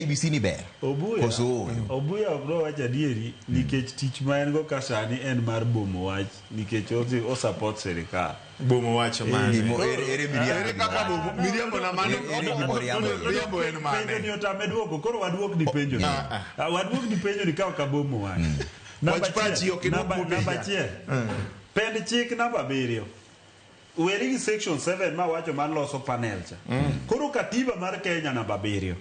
IEBC ni ber Obuya, koso ooyo? Obuya ok dwa wacho adieri nikech tich ma en go ka sani en mar bomo wach nikech odhi o support sirikal. Bomo wacho mane? Gimo- ere ere miriambo Ere kaka bomo miriambo na mano Ere gima oriambo iye? miriambo en Penjo ni mane? otame duoko koro waduok ni penjo ni. Ah, Ah, waduok ni penjo ni ka ok abomo wach. Namba Wach pachi, achiel- ok idwok namba- mopenja. namba achiel. Pend chik namba abiriyo. Weri gi section 7 ma wacho mar loso panel cha. Koro katiba mar Kenya namba abiriyo.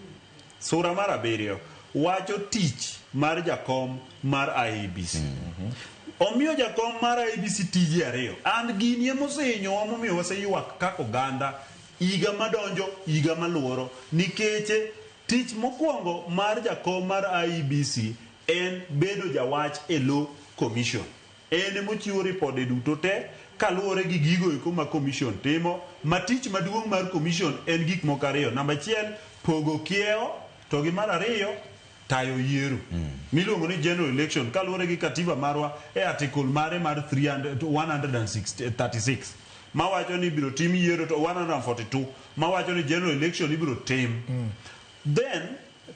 Sura mar abiriyo wacho tich mar jakom mar IEBC. Omiyo jakom mar IEBC tije ariyo. An gini ema osehinyowa momiyo waseywak kaka oganda higa madonjo higa maluoro nikech tich mokwongo mar jakom mar IEBC en bedo jawach e lo commission. En emochiwo ripode duto te kaluwore gi gigo eko ma commission timo, ma tich maduong' mar commission en gik moko ariyo. Namba achiel, pogo kiewo, to gi mar ariyo, tayo yiero. Miluongo ni general election kaluwore gi katiba marwa e article mare mar 300 136 mawacho ni ibiro tim yiero to 142 mawacho ni general election ibiro tim. Then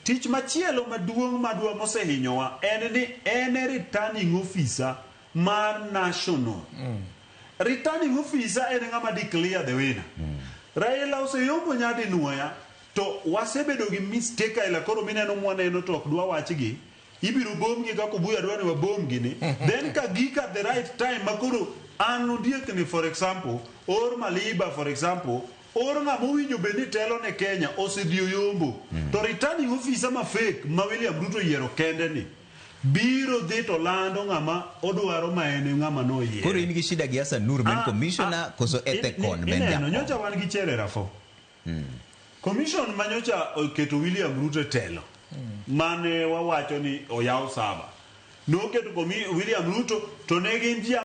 tich machielo maduong' madwa mosehinyowa en ni en e returning officer mar national. Returning officer en ng'ama declare the winner. Raila oseyombo nyadinuoya to wasebedo gi mistake aila koro mineno mwaneno to ok dwa wachgi ibiro bomgi kaka Obuya dwa ni wabomgi ni then ka gik at the right time makoro an ondiek ni for example or Maliba for example or ng'ama owinjo bed ni telo ne Kenya osedhi oyombo to returning officer ma fake ma William Ruto oyiero kende ni biro dhi to lando ng'ama odwaro ma en e ng'ama noyiere. Koro in gi shida gi Hassan Nur men Ah, commissioner ah, koso Ethekon men ineno jakom? nyocha wan gi chere rafo Commission ma nyocha oketo William Ruto e telo mane wawacho ni oyaw saba noketo William Ruto to ne gin ji